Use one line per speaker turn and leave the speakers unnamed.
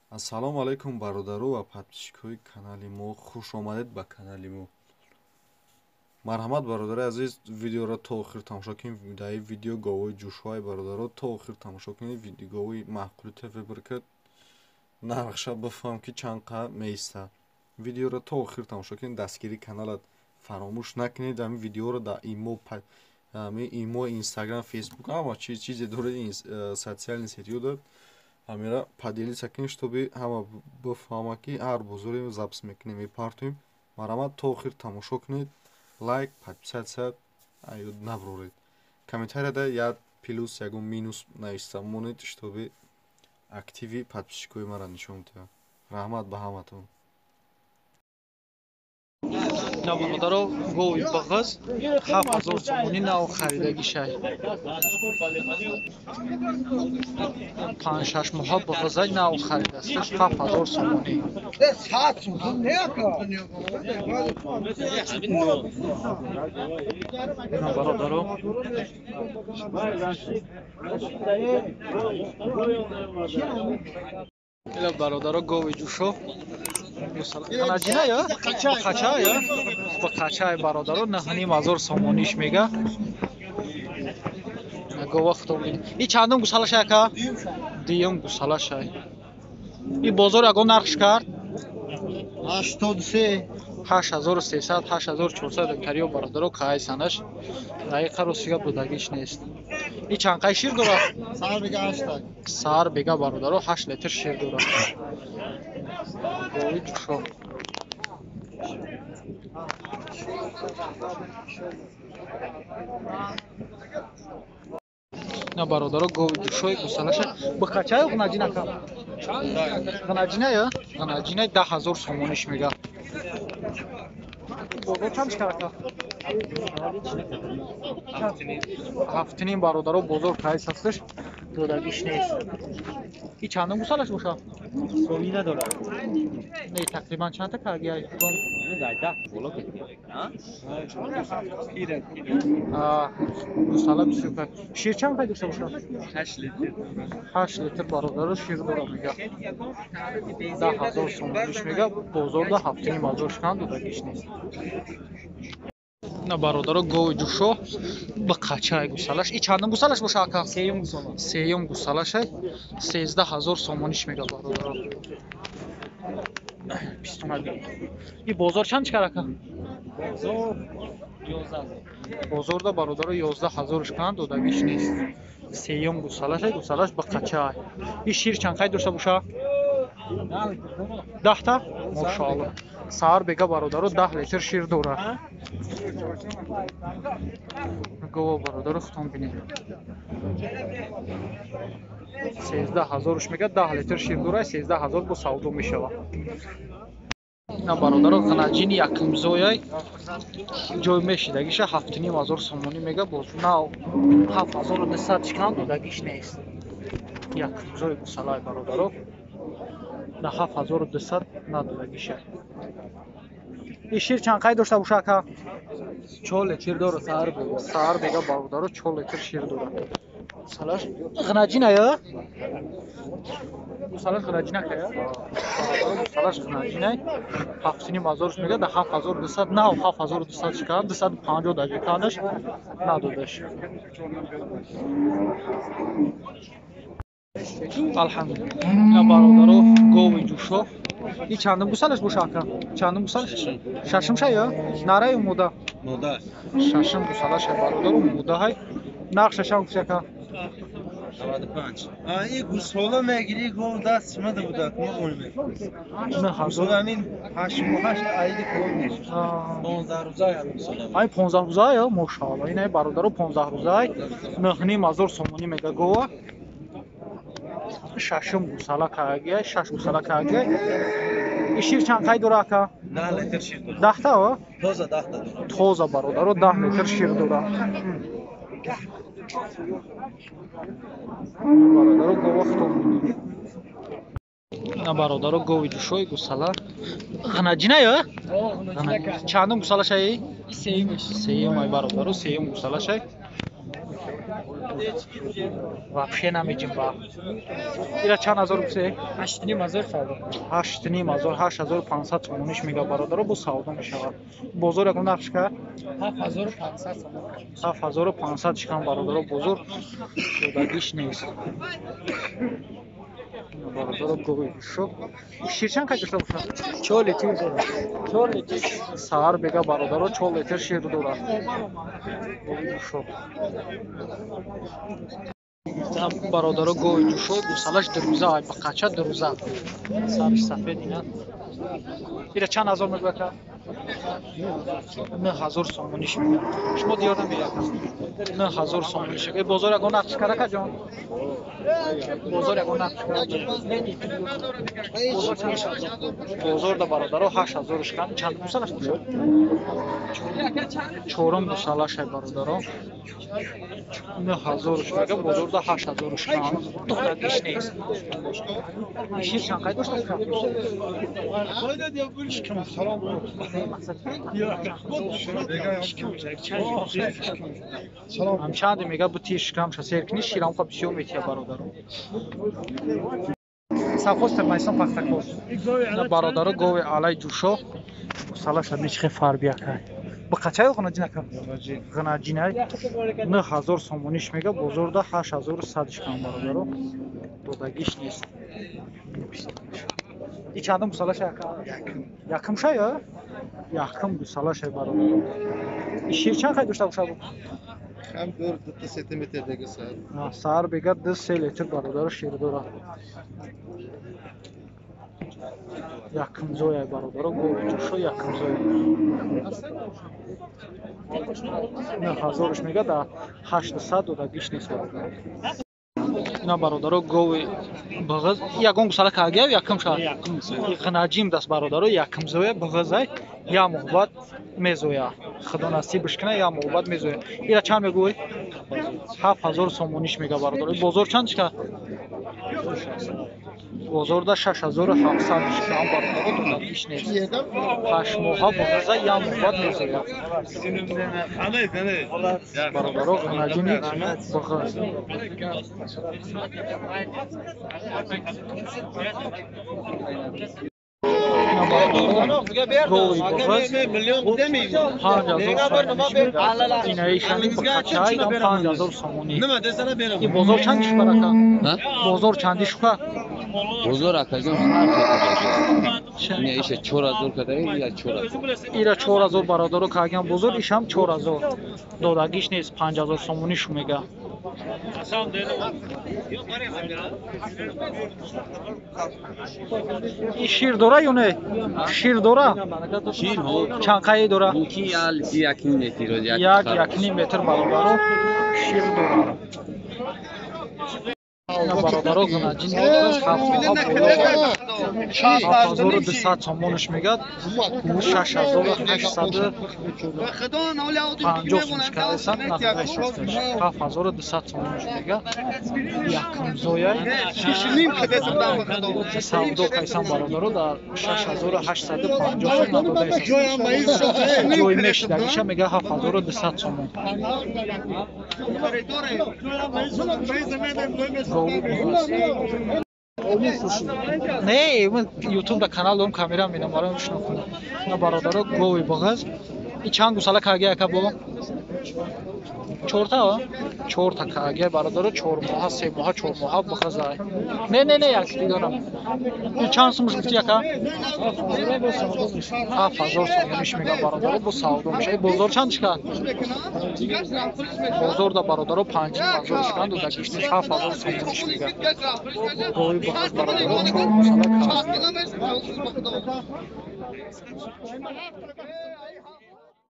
Ассалому алайкум бародару ва подписчикои канали мо, хуш омадед ба канали мо. Марҳамат бародари азиз, видеоро то охир тамошо кунед. Дар ин видео говои ҷӯшҳои бародаро то охир тамошо кунед. Говои маъқули выбор кард, нархша бифаҳм ки чанд қа меистад. Видеоро то охир тамошо кунед, дастгирии каналат фаромӯш накунед. Ҳамин видеоро дар имо, ҳамин имо, Инстаграм, Фейсбук, ҳама чизе доред, социальный сетиҳо доред, ҳамира поделиться кунед, чтобы ҳама бифаҳма ки ҳар бозоре запись мекунем, мепартоем. Марҳамат то охир тамошо кунед, лайк, подписаться ёд набуред. Комментарияда як плюс, ягон минус нависта монед, чтобы активи подписчикои маро нишон диҳад. Раҳмат ба ҳаматон.
На бародаро, гови бағаз 7000 сомонӣ нав харидагишай. 5-6 моҳа бағазай нав харидасташ 7000 сомонӣ. На бародаро, ила бародаро, гови ҷӯшо Ғанаҷина я? Қача я? Ба қачаи бародаро 9500 сомониш мега. Гова худо бин. И чандум гусалаша ака? Дуюм гусалаша. И бозор ягон нархш кард?
83.
8300, 8400 тарио бародаро кайсанаш. Дақиқа ростига будагиш нест. И чанд қай шир дорад?
Сар бега 8 та.
Сар бега бародаро 8 литр шир дорад. Гови ҷӯшо. На бародаро, гови ҷӯшои гусалаша. Бихачаю ғнаҷина кам? Ғнаҷина я? Ғнаҷина 10000 сомониш мега. Бозор чанд шикар ака? 7.5 бародаро, бозор прайс ҳасташ, додагиш нест. И чандум гусалаш боша?
Соли надорад.
Не, тақрибан чанд та карги? Гусала бисёр кар. Шир чанд қай дошта боша?
8 литр.
8 литр бародаро шир дора мега. 10000 сомониш мега, бозорда 7.5 шикан додагиш нест. На бародаро, гови ҷӯшо ба қачай гусалаш. И чандум гусалаш боша ака?
Сеюм гусала.
Сеюм гусалашай 13000 сомониш мега бародаро. Пистона бин. И бозор чанд чикар ака?
Бозор 11000.
Бозорда бародаро 11000 шикан додагиш нест. Сеюм гусалашай, гусалаш ба қачай. И шир чанд қай дошта боша? 10 та? Мошаалло. Саҳар бега бародаро 10 литр шир дорад. Гова бародаро худтон бинед. 13000 мега, 10 литр шир дорад, 13000 бо савдо мешавад. На бародаро, ғанаҷини якумзояй ҷой мешидагиша 7500 сомонӣ мега, боз нав 7200 шикан додагиш нест. Якумзои гусалай бародаро на 7200 надодагиша. И шир чанд қай дошта боша ака?
4 литр дорад саҳар бега.
Саҳар бега бародаро 4 литр шир дорад. Гусалаш ғнаҷина я? Гусалаш ғнаҷина кая? Гусалаш ғнаҷина 7500 мега, да 7200 нав 7200 шикан, 250 даже канаш надодаш. Алҳамдулилла бародаро, гови ҷӯшо. И чандум гусалаш боша ака? Чандум гусалаш? Шашум ша я? Нараю мода?
Мода.
Шашум гусалаш бародаро мода ҳай. Нархша чанд гуфти ака?
95. И гусола мегири, гов даст шумада буда, мо он мегирем.
9000.
Ҳамин 8 моҳаш аиди калон мешавад. 15 рӯза ҳам гусола.
Ай 15 рӯза я, мошаалло. Ин ай бародаро 15 рӯза ай 9500 сомонӣ мега гова. Шашум гусала каргия, шаш гусала каргия. И шир чанд қай дора ака?
10 литр шир дора.
10 та?
Тоза 10 та дора.
Тоза бародаро 10 литр шир дора. Бародаро гова худтон бинед. На бародаро, гови ҷӯшои гусала. Ғанаҷина я? Чандум гусалашай?
Сеюмаш.
Сеюм ай бародаро, сеюм гусалашай. Вообще намеҷимба. Ира чанд ҳазор гуфте?
8,5 ҳазор савдо.
8,5 ҳазор, 8500 сомониш мега бародаро, бо савдо мешавад. Бозор ягон нарх шикар?
7500 сомон.
7500 шикан бародаро, бозор додагиш нест. Бародаро, гови ҷӯшо. Шир чанд кай дошта бошад?
4 литр дорад. 4 литр.
Саҳар бега бародаро 4 литр шир дорад. Гови ҷӯшо. Бародаро, гови ҷӯшо, гусалаш дурӯза, ай бақача дурӯза. Сарш сафед ина. Ира чанд ҳазор мегӯяд ка? 9000 сомониш мегӯяд. Шумо диёр намеяд. 9000 сомониш. Э бозор ягон нарх шикара ка ҷон? Бозор ягон нарх шикара? Бозор чанд шуд? Бозор да бародаро 8000 шикан. Чанд гусалаш бошад? Чорум гусалаш ай бародаро. 9000 шикан, бозор да 8000 шикан. Додагиш нест. Шир чанд қай дошта бошад? Ҳамчанде мега бути шикамша сер кунӣ, ширамха бисёр метия бародаро. Совхоз Туркманистон Пахтакор. Бародаро, гови алай ҷӯшо, гусалаша мечхе фарбиякай. Бақачай ғунаҷинака? Ғунаҷинай 9000 сомониш мега, бозорда 8100 шикам бародаро. Додагиш нест. И чандум гусалаша яка? Якум шая? Якум гусалаша бародаро. И шир чанд қай дошта бошад?
Ҳам 2 сантиметр дега сар.
Сар бега 2-3 литр бародаро шир дорад. Якум зоя бародаро, гови ҷӯшо якум зоя. 9000 мега да 800 додагиш нест бародаро. Ина бародаро, гови бағыз ягон гусала кагия якум ша? Ғинаҷим даст бародаро, якум зоя бағызай, я моҳ мезоя. Худо насибш кина, я моҳ мезоя. Ира чанд мегӯй? 7000 сомониш мега бародаро. Бозор чанд шика? Бозорда 6700 шикан бародаро, додагиш нест. 8 моҳа бағыза, я моҳ мезоя. Бародаро, ғинаҷими бағыз. Гови бағыз 5000 сомонӣ. Инаишани бақачай 5000 сомонӣ. И бозор чанд шука ака? Бозор чанди шука?
Бозор акаҷон не иша 4000 када, ира 4000.
Ира 4000 бародаро каган бозор, ишам 4000. Додагиш нест, 5000 сомонӣ шу мега. И шир дора ё не? Шир дора?
Шир ҳо.
Чанд қай дора?
Мумкин 1.5 метр.
1.5 метр бародаро шир дора. Бародаро, ғинаҷин 7200 сомониш мегад, 6850 сомониш кардасан, 7200 сомониш мега. Якумзояй савдо кайсан бародаро дар 6850 сом надодаесан. Ҷой мешидагиша мега 7200 сомон. Не, ман YouTube да канал дорам, камера менам, барои мешинохтам. На бародаро, гови бағыз. И чанд гусала кагия ака бо? Чорта? Чорта кагия бародаро, 4 моҳа, 3 моҳа, 4 моҳа бағыз ай. Не, не, не, як дидорам. И чанд сум гуфти ака? 7000 сомониш мега бародаро, бо савдо меша. И бозор чанд шикан? Бозор да бародаро 5000 шикан, додагиш нест, 7000 сомониш мега. Гови бағыз бародаро, 4 гусала кагия.